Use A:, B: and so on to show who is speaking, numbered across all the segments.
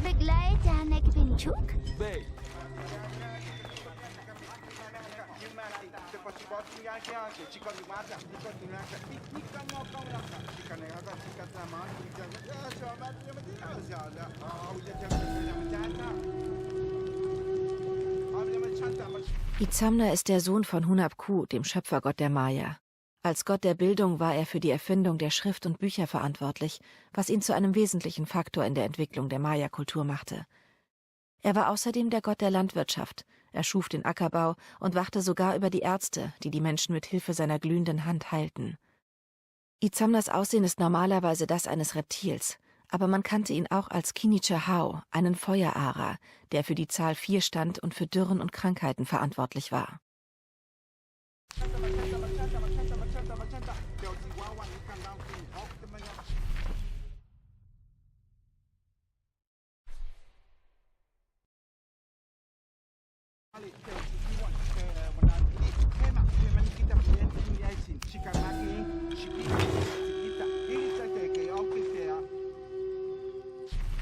A: Begleiternek Binchuk?
B: Bey,
C: Itzamna ist der Sohn von Hunabku, dem Schöpfergott der Maya. Als Gott der Bildung war er für die Erfindung der Schrift und Bücher verantwortlich, was ihn zu einem wesentlichen Faktor in der Entwicklung der Maya-Kultur machte. Er war außerdem der Gott der Landwirtschaft, er schuf den Ackerbau und wachte sogar über die Ärzte, die die Menschen mit Hilfe seiner glühenden Hand heilten. Itzamnas Aussehen ist normalerweise das eines Reptils, aber man kannte ihn auch als Kinichahau, einen Feuerara, der für die Zahl 4 stand und für Dürren und Krankheiten verantwortlich war.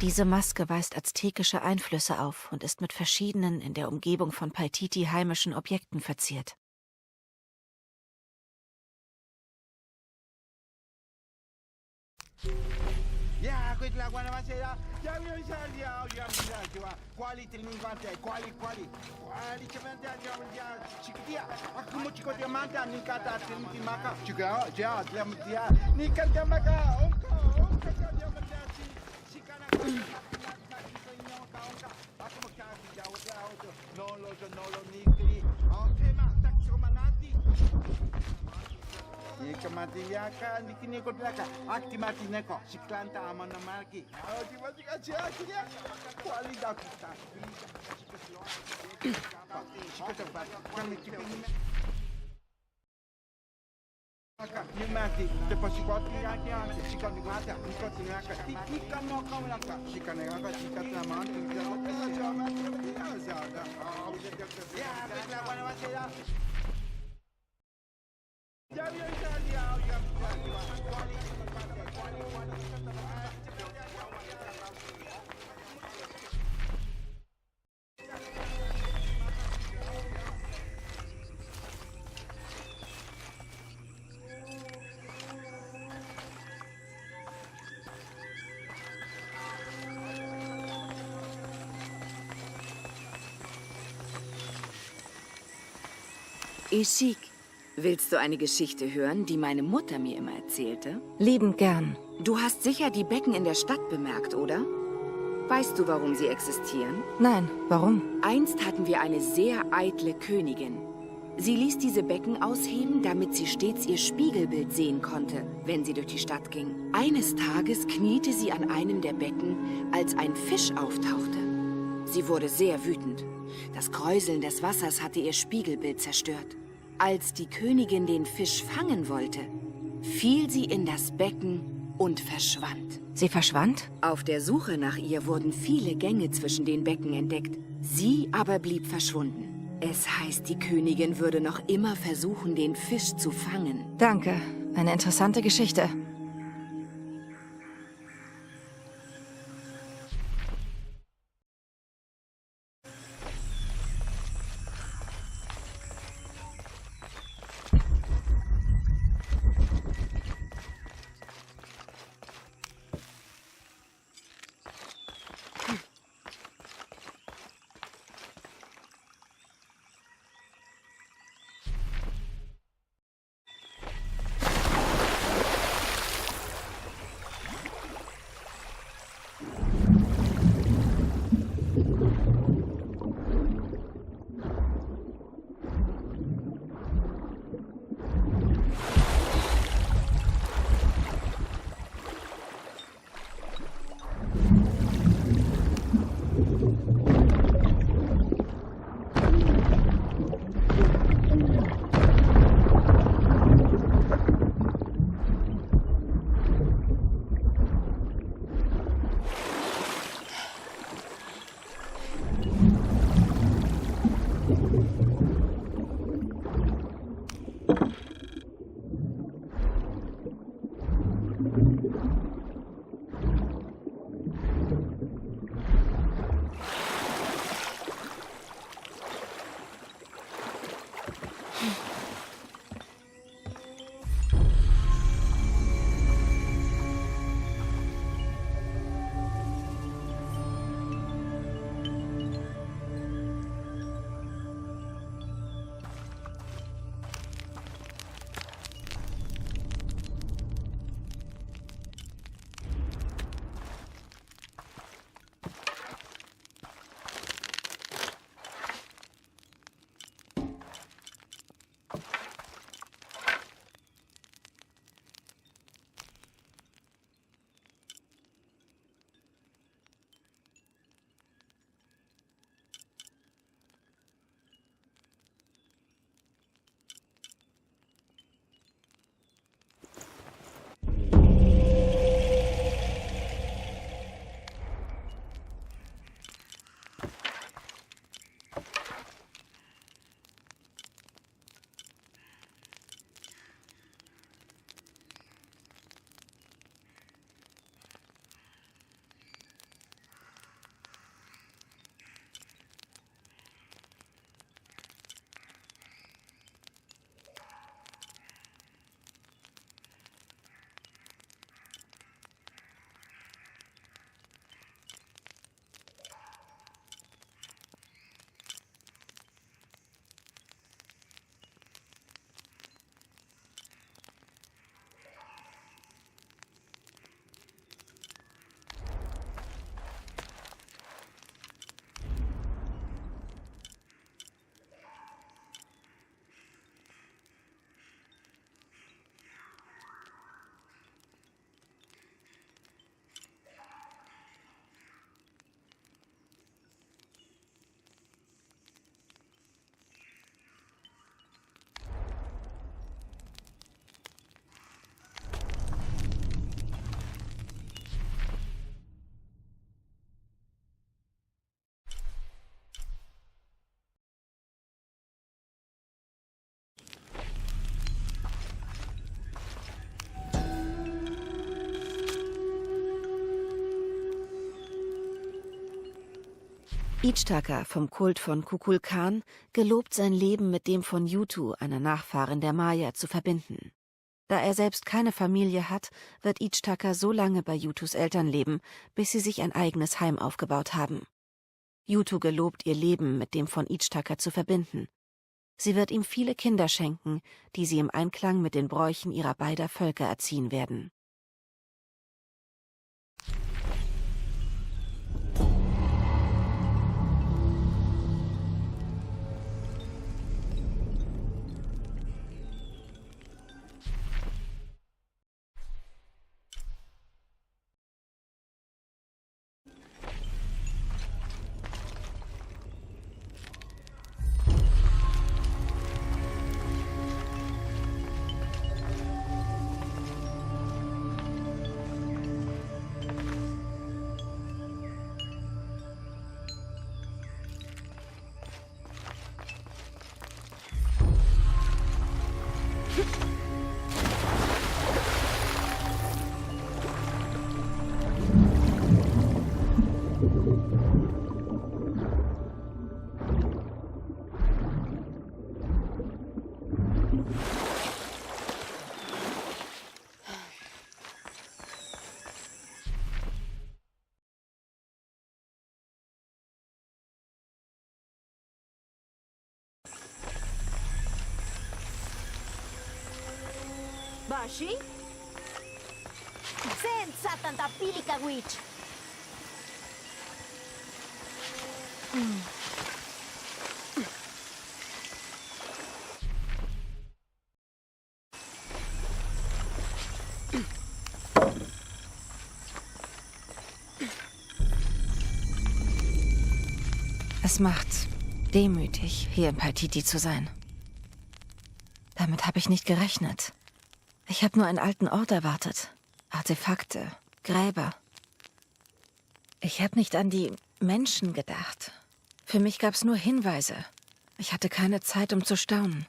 C: Diese Maske weist aztekische Einflüsse auf und ist mit verschiedenen in der Umgebung von Paititi heimischen Objekten verziert.
D: Ishik, willst du eine Geschichte hören, die meine Mutter mir immer erzählte?
C: Liebend gern.
D: Du hast sicher die Becken in der Stadt bemerkt, oder? Weißt du, warum sie existieren?
C: Nein, warum?
D: Einst hatten wir eine sehr eitle Königin. Sie ließ diese Becken ausheben, damit sie stets ihr Spiegelbild sehen konnte, wenn sie durch die Stadt ging. Eines Tages kniete sie an einem der Becken, als ein Fisch auftauchte. Sie wurde sehr wütend. Das Kräuseln des Wassers hatte ihr Spiegelbild zerstört. Als die Königin den Fisch fangen wollte, fiel sie in das Becken und verschwand.
C: Sie verschwand?
D: Auf der Suche nach ihr wurden viele Gänge zwischen den Becken entdeckt. Sie aber blieb verschwunden. Es heißt, die Königin würde noch immer versuchen, den Fisch zu fangen.
C: Danke. Eine interessante Geschichte. Ichthaka vom Kult von Kukulkan gelobt sein Leben mit dem von Yutu, einer Nachfahrin der Maya, zu verbinden. Da er selbst keine Familie hat, wird Ichthaka so lange bei Yutus Eltern leben, bis sie sich ein eigenes Heim aufgebaut haben. Yutu gelobt, ihr Leben mit dem von Ichthaka zu verbinden. Sie wird ihm viele Kinder schenken, die sie im Einklang mit den Bräuchen ihrer beider Völker erziehen werden.
B: Bashi? Senza tanta pilica, witch!
C: Es macht demütig, hier in Paititi zu sein. Damit habe ich nicht gerechnet. Ich habe nur einen alten Ort erwartet. Artefakte, Gräber. Ich habe nicht an die Menschen gedacht. Für mich gab es nur Hinweise. Ich hatte keine Zeit, um zu staunen.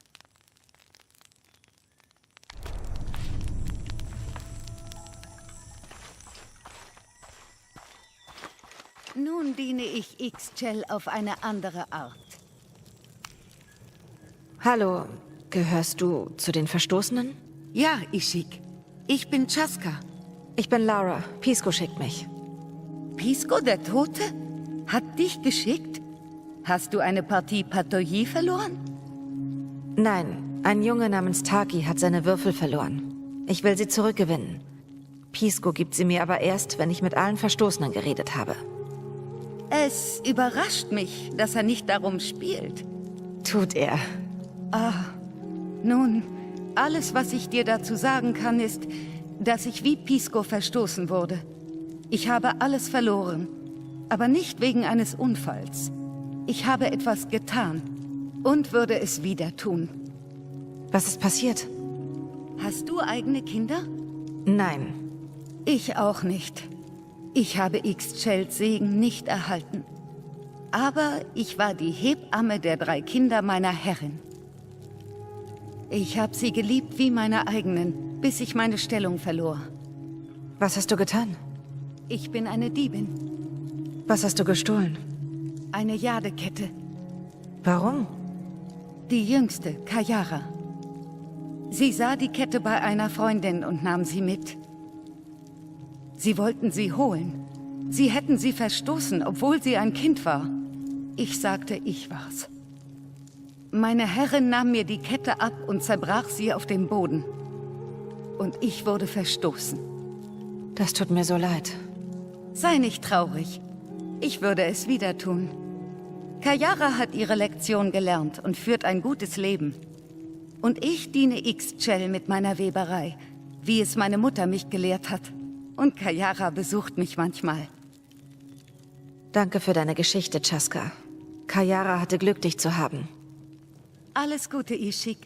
E: Nun diene ich Ixchel auf eine andere Art.
C: Hallo, gehörst du zu den Verstoßenen?
E: Ja, Ishik. Ich bin Chaska.
C: Ich bin Lara. Pisco schickt mich.
E: Pisco, der Tote? Hat dich geschickt? Hast du eine Partie Patouilles verloren?
C: Nein, ein Junge namens Taki hat seine Würfel verloren. Ich will sie zurückgewinnen. Pisco gibt sie mir aber erst, wenn ich mit allen Verstoßenen geredet habe.
E: Es überrascht mich, dass er nicht darum spielt.
C: Tut er.
E: Nun, alles, was ich dir dazu sagen kann, ist, dass ich wie Pisco verstoßen wurde. Ich habe alles verloren, aber nicht wegen eines Unfalls. Ich habe etwas getan und würde es wieder tun.
C: Was ist passiert?
E: Hast du eigene Kinder?
C: Nein.
E: Ich auch nicht. Ich habe Ixchels Segen nicht erhalten. Aber ich war die Hebamme der 3 Kinder meiner Herrin. Ich habe sie geliebt wie meine eigenen, bis ich meine Stellung verlor.
C: Was hast du getan?
E: Ich bin eine Diebin.
C: Was hast du gestohlen?
E: Eine Jadekette.
C: Warum?
E: Die jüngste, Kayara. Sie sah die Kette bei einer Freundin und nahm sie mit. Sie wollten sie holen. Sie hätten sie verstoßen, obwohl sie ein Kind war. Ich sagte, ich war's. Meine Herrin nahm mir die Kette ab und zerbrach sie auf dem Boden. Und ich wurde verstoßen.
C: Das tut mir so leid.
E: Sei nicht traurig. Ich würde es wieder tun. Kayara hat ihre Lektion gelernt und führt ein gutes Leben. Und ich diene Ixchel mit meiner Weberei, wie es meine Mutter mich gelehrt hat. Und Kayara besucht mich manchmal.
C: Danke für deine Geschichte, Chaska. Kayara hatte Glück, dich zu haben.
E: Alles Gute, Ishik.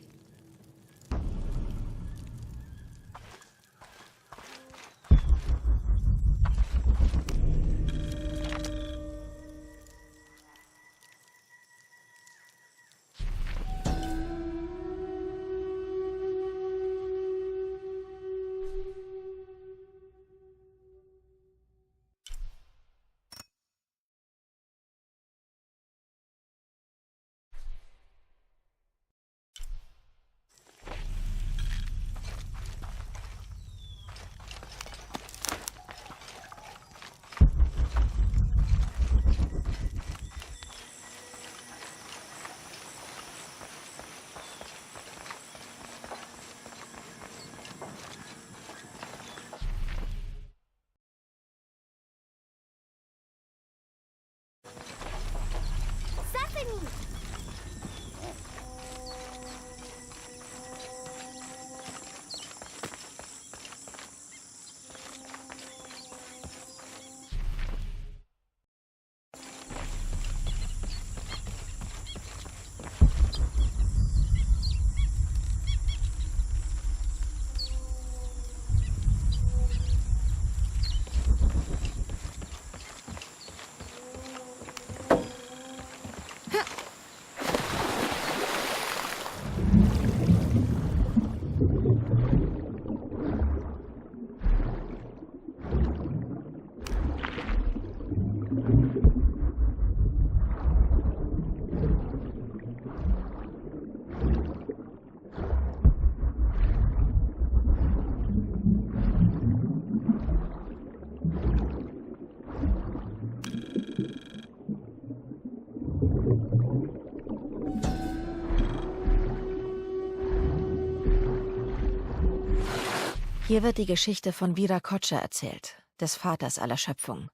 C: Hier wird die Geschichte von Viracocha erzählt, des Vaters aller Schöpfung.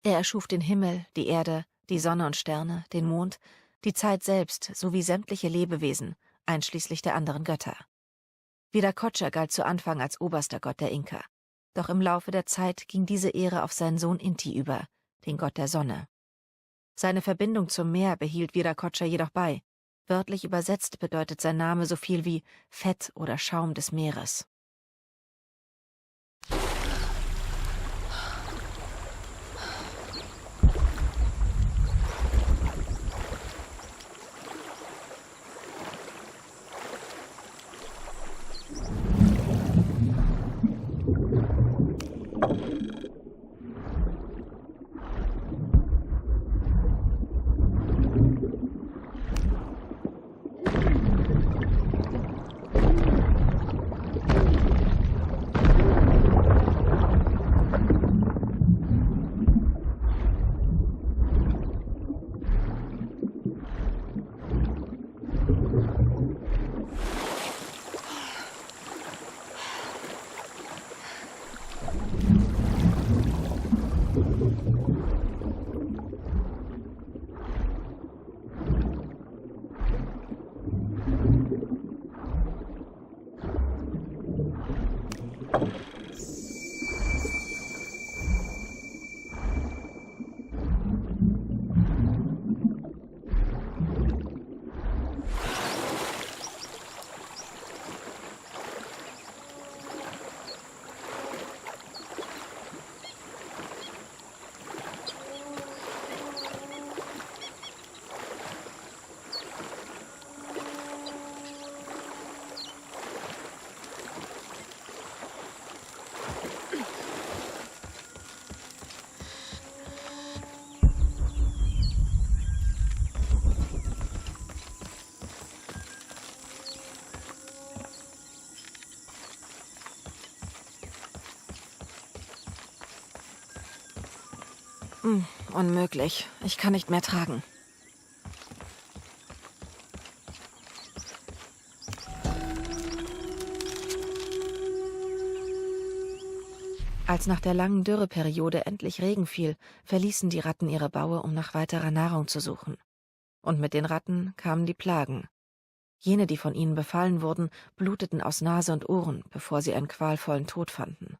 C: Er erschuf den Himmel, die Erde, die Sonne und Sterne, den Mond, die Zeit selbst sowie sämtliche Lebewesen, einschließlich der anderen Götter. Viracocha galt zu Anfang als oberster Gott der Inka. Doch im Laufe der Zeit ging diese Ehre auf seinen Sohn Inti über, den Gott der Sonne. Seine Verbindung zum Meer behielt Viracocha jedoch bei. Wörtlich übersetzt bedeutet sein Name so viel wie Fett oder Schaum des Meeres. Unmöglich. Ich kann nicht mehr tragen. Als nach der langen Dürreperiode endlich Regen fiel, verließen die Ratten ihre Baue, um nach weiterer Nahrung zu suchen. Und mit den Ratten kamen die Plagen. Jene, die von ihnen befallen wurden, bluteten aus Nase und Ohren, bevor sie einen qualvollen Tod fanden.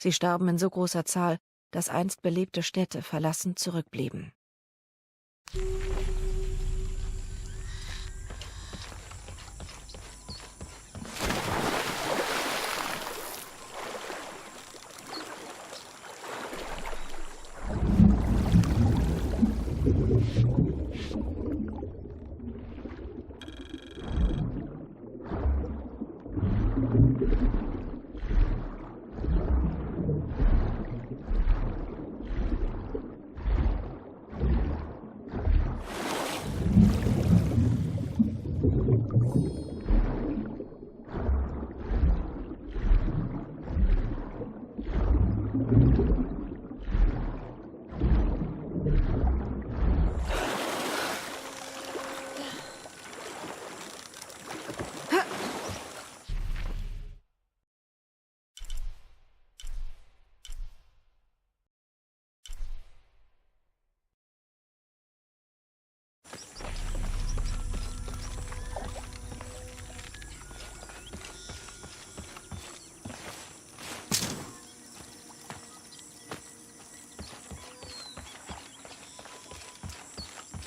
C: Sie starben in so großer Zahl, dass einst belebte Städte verlassen zurückblieben.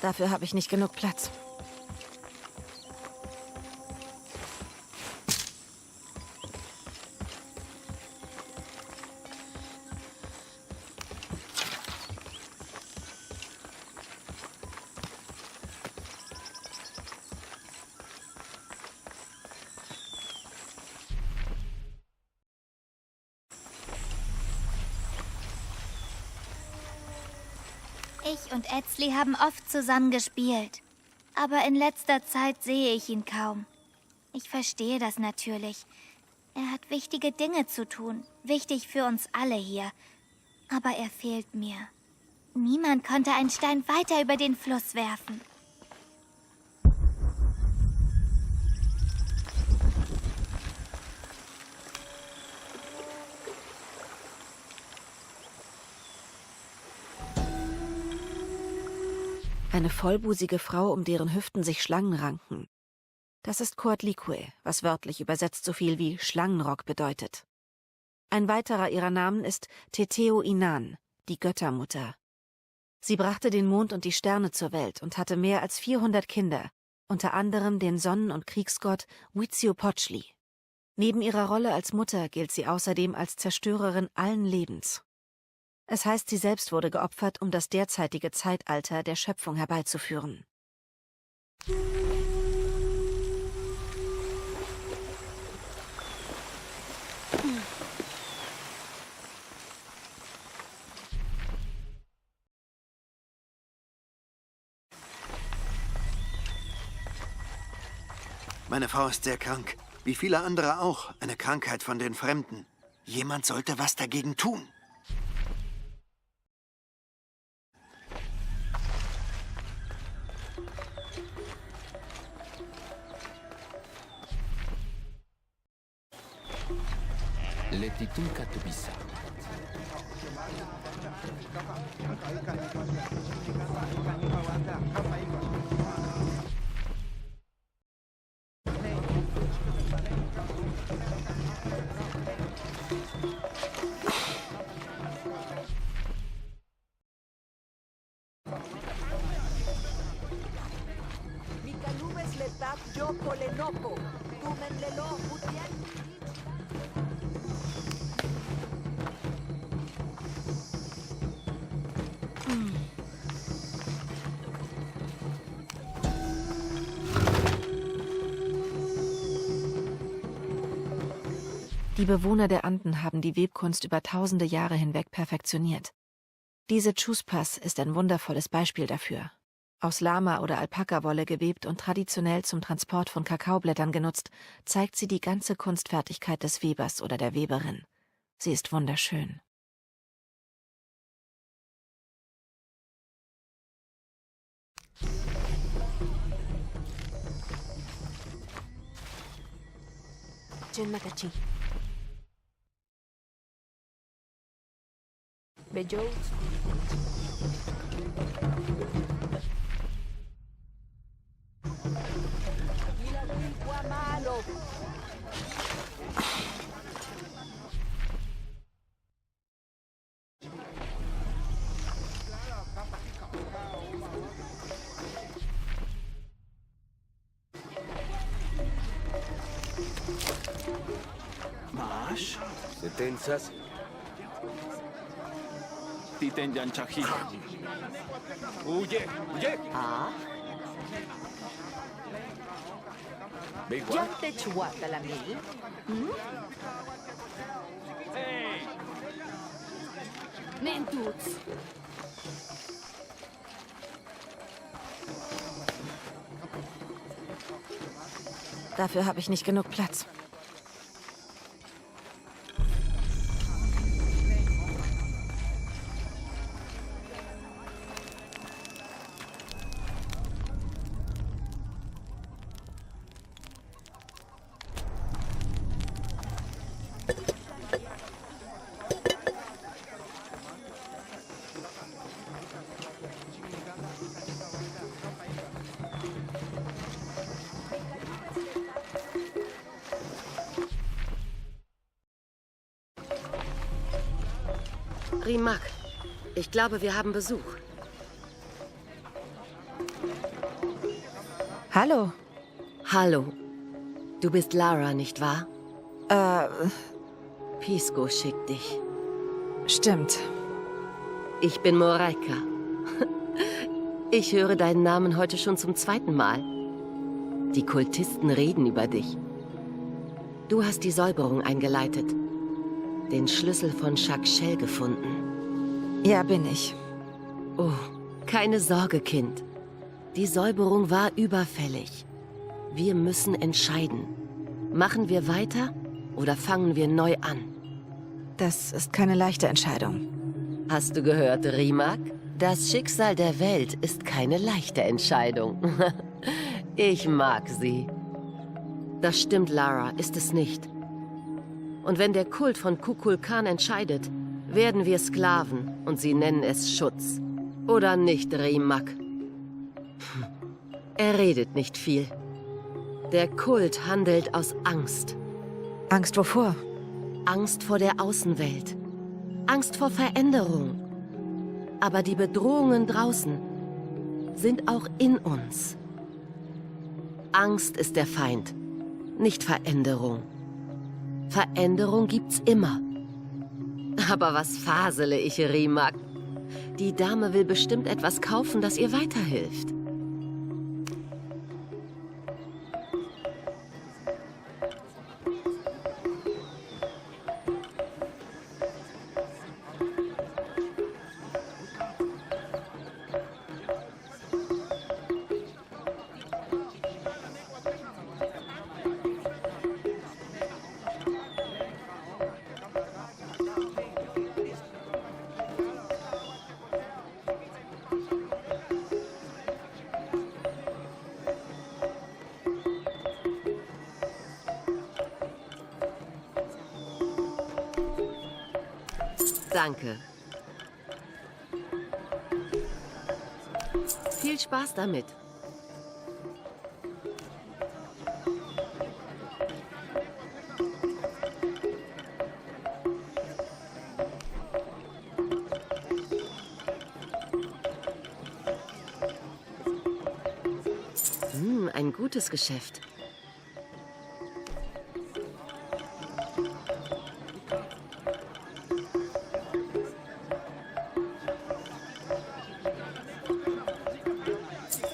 C: Dafür habe ich nicht genug Platz.
A: Ich und Etzli haben oft zusammen gespielt. Aber in letzter Zeit sehe ich ihn kaum. Ich verstehe das natürlich. Er hat wichtige Dinge zu tun. Wichtig für uns alle hier. Aber er fehlt mir. Niemand konnte einen Stein weiter über den Fluss werfen.
C: Eine vollbusige Frau, um deren Hüften sich Schlangen ranken. Das ist Coatlicue, was wörtlich übersetzt so viel wie Schlangenrock bedeutet. Ein weiterer ihrer Namen ist Teteo Inan, die Göttermutter. Sie brachte den Mond und die Sterne zur Welt und hatte mehr als 400 Kinder, unter anderem den Sonnen- und Kriegsgott Huitzilopochtli. Neben ihrer Rolle als Mutter gilt sie außerdem als Zerstörerin allen Lebens. Es heißt, sie selbst wurde geopfert, um das derzeitige Zeitalter der Schöpfung herbeizuführen.
F: Meine Frau ist sehr krank. Wie viele andere auch. Eine Krankheit von den Fremden. Jemand sollte was dagegen tun.
G: Letitunka Tubisa.
B: Mikalumes letat yo polenopo. Tumen lelo utian.
C: Die Bewohner der Anden haben die Webkunst über tausende Jahre hinweg perfektioniert. Diese Chuspas ist ein wundervolles Beispiel dafür. Aus Lama- oder Alpakawolle gewebt und traditionell zum Transport von Kakaoblättern genutzt, zeigt sie die ganze Kunstfertigkeit des Webers oder der Weberin. Sie ist wunderschön.
B: Chen Nakachi. Bejo.
H: Mash?
I: ¿Te tensas?
H: Titen Yanchaji.
I: ¡Huye! ¡Huye!
B: Ah,
I: Big
B: ya
I: One.
B: te chuata la mil. Mentuts.
C: Dafür habe ich nicht genug Platz.
J: Rimak, ich glaube, wir haben Besuch.
C: Hallo.
J: Hallo. Du bist Lara, nicht wahr? Pisco schickt dich.
C: Stimmt.
J: Ich bin Moreka. Ich höre deinen Namen heute schon zum 2. Mal. Die Kultisten reden über dich. Du hast die Säuberung eingeleitet. Den Schlüssel von Shakshel gefunden.
C: Ja, bin ich.
J: Oh, keine Sorge, Kind. Die Säuberung war überfällig. Wir müssen entscheiden. Machen wir weiter oder fangen wir neu an?
C: Das ist keine leichte Entscheidung.
J: Hast du gehört, Rimak? Das Schicksal der Welt ist keine leichte Entscheidung. Ich mag sie. Das stimmt, Lara, ist es nicht. Und wenn der Kult von Kukulkan entscheidet, werden wir Sklaven und sie nennen es Schutz. Oder nicht, Rimak? Er redet nicht viel. Der Kult handelt aus Angst.
C: Angst wovor?
J: Angst vor der Außenwelt. Angst vor Veränderung. Aber die Bedrohungen draußen sind auch in uns. Angst ist der Feind, nicht Veränderung. Veränderung gibt's immer. Aber was fasele ich, Rimak? Die Dame will bestimmt etwas kaufen, das ihr weiterhilft. Danke. Viel Spaß damit. Ein gutes Geschäft.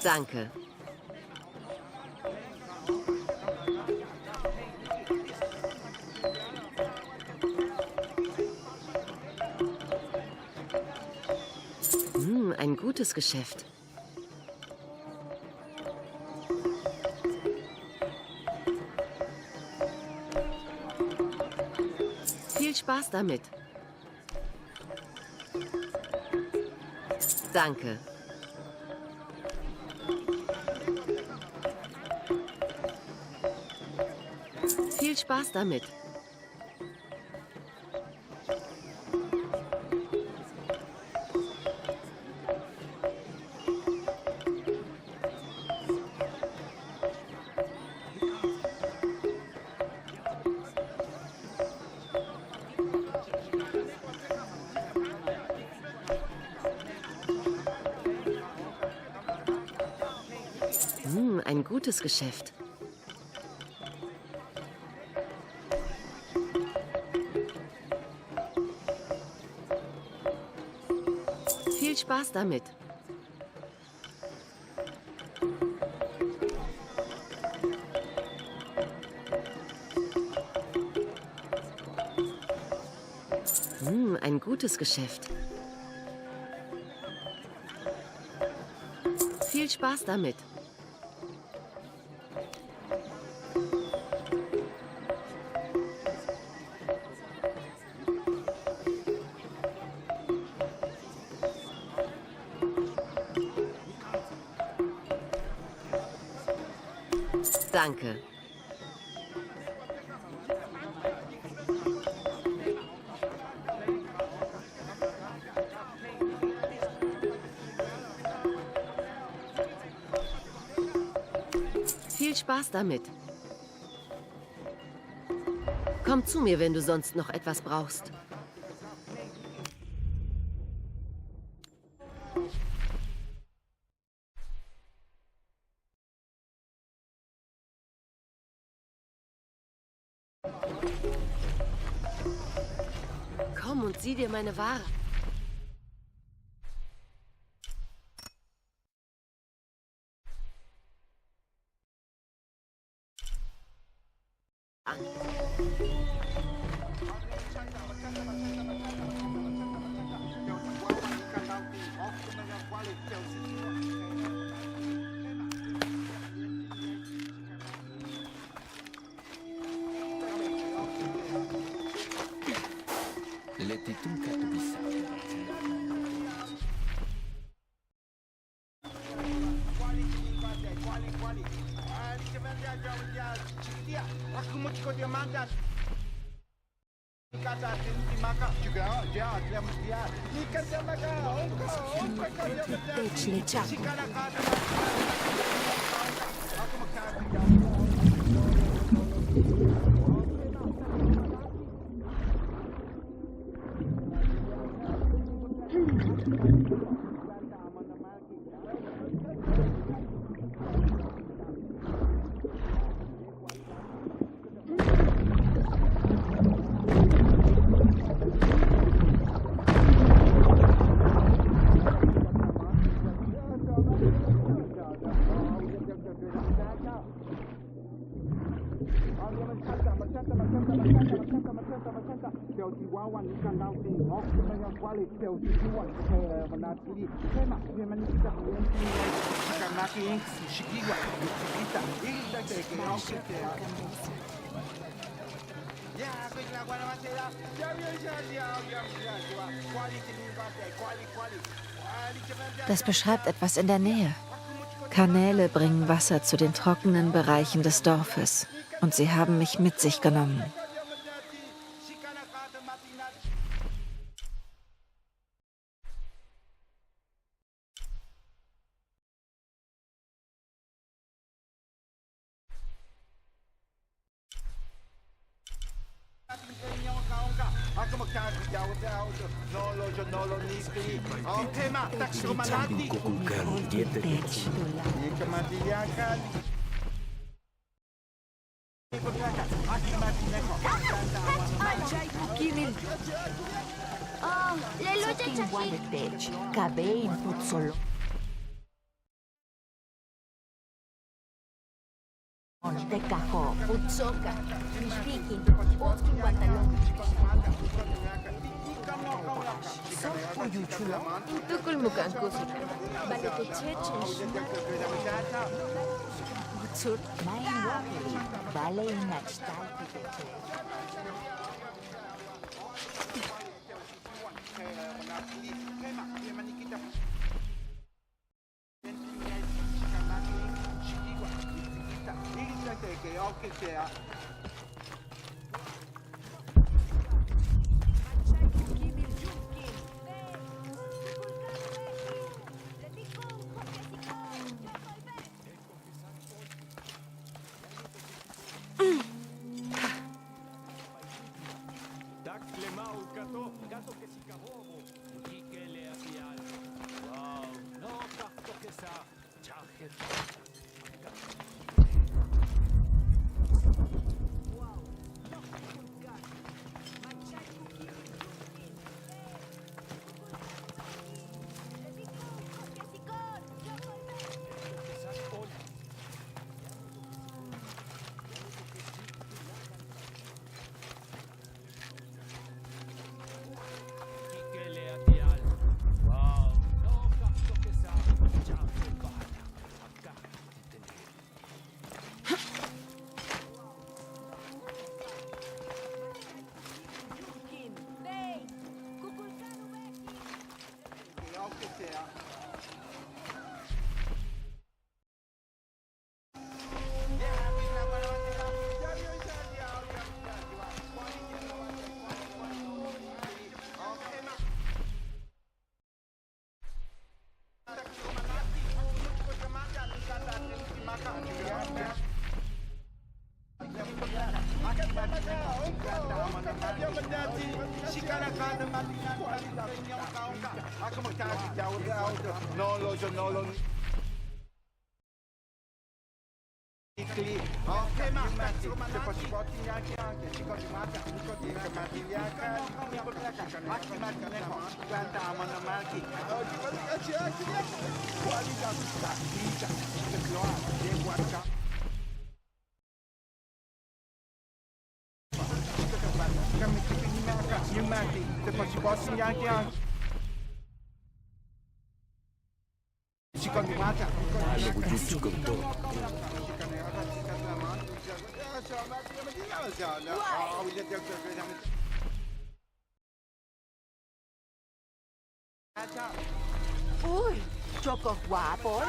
J: Danke. Ein gutes Geschäft. Viel Spaß damit. Danke. Viel Viel Spaß damit. Ein gutes Geschäft. Viel Spaß damit. Ein gutes Geschäft. Viel Spaß damit. Danke. Viel Spaß damit. Komm zu mir, wenn du sonst noch etwas brauchst. Komm und sieh dir meine Ware an.
G: Letitun Katubisa.
C: Das beschreibt etwas in der Nähe. Kanäle bringen Wasser zu den trockenen Bereichen des Dorfes. Und sie haben mich mit sich genommen.
B: Uy, chocos guapos.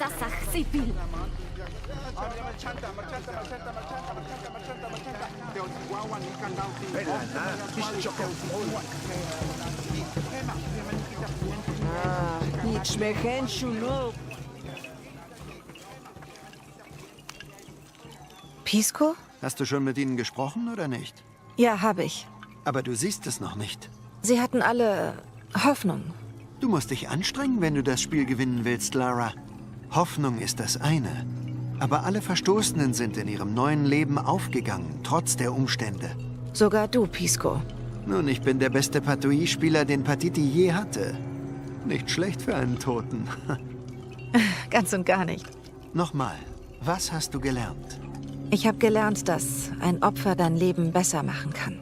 B: Sasach Sipil.
C: Pisco?
F: Hast du schon mit ihnen gesprochen oder nicht?
C: Ja, habe ich.
F: Aber du siehst es noch nicht.
C: Sie hatten alle Hoffnung.
F: Du musst dich anstrengen, wenn du das Spiel gewinnen willst, Lara. Hoffnung ist das eine. Aber alle Verstoßenen sind in ihrem neuen Leben aufgegangen, trotz der Umstände.
C: Sogar du, Pisco.
F: Nun, ich bin der beste Patouille-Spieler, den Patiti je hatte. Nicht schlecht für einen Toten.
C: Ganz und gar nicht.
F: Nochmal, was hast du gelernt?
C: Ich habe gelernt, dass ein Opfer dein Leben besser machen kann.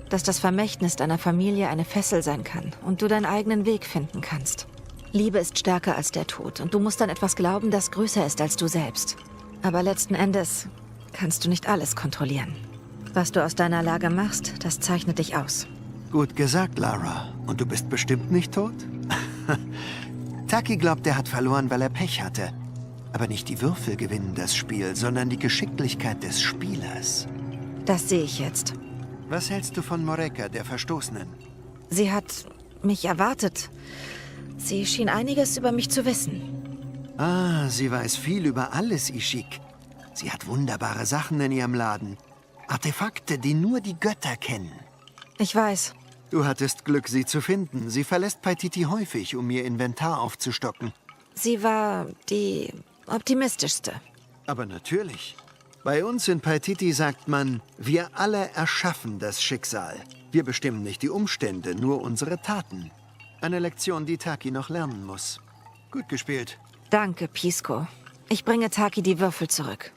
C: Dass das Vermächtnis deiner Familie eine Fessel sein kann und du deinen eigenen Weg finden kannst. Liebe ist stärker als der Tod und du musst an etwas glauben, das größer ist als du selbst. Aber letzten Endes kannst du nicht alles kontrollieren. Was du aus deiner Lage machst, das zeichnet dich aus.
F: Gut gesagt, Lara. Und du bist bestimmt nicht tot? Taki glaubt, er hat verloren, weil er Pech hatte. Aber nicht die Würfel gewinnen das Spiel, sondern die Geschicklichkeit des Spielers.
C: Das sehe ich jetzt.
F: Was hältst du von Moreka, der Verstoßenen?
C: Sie hat mich erwartet. Sie schien einiges über mich zu wissen.
F: Ah, sie weiß viel über alles, Ishik. Sie hat wunderbare Sachen in ihrem Laden. Artefakte, die nur die Götter kennen.
C: Ich weiß.
F: Du hattest Glück, sie zu finden. Sie verlässt Paititi häufig, um ihr Inventar aufzustocken.
C: Sie war die optimistischste.
F: Aber natürlich. Bei uns in Paititi sagt man, wir alle erschaffen das Schicksal. Wir bestimmen nicht die Umstände, nur unsere Taten. Eine Lektion, die Taki noch lernen muss. Gut gespielt.
C: Danke, Pisco. Ich bringe Taki die Würfel zurück.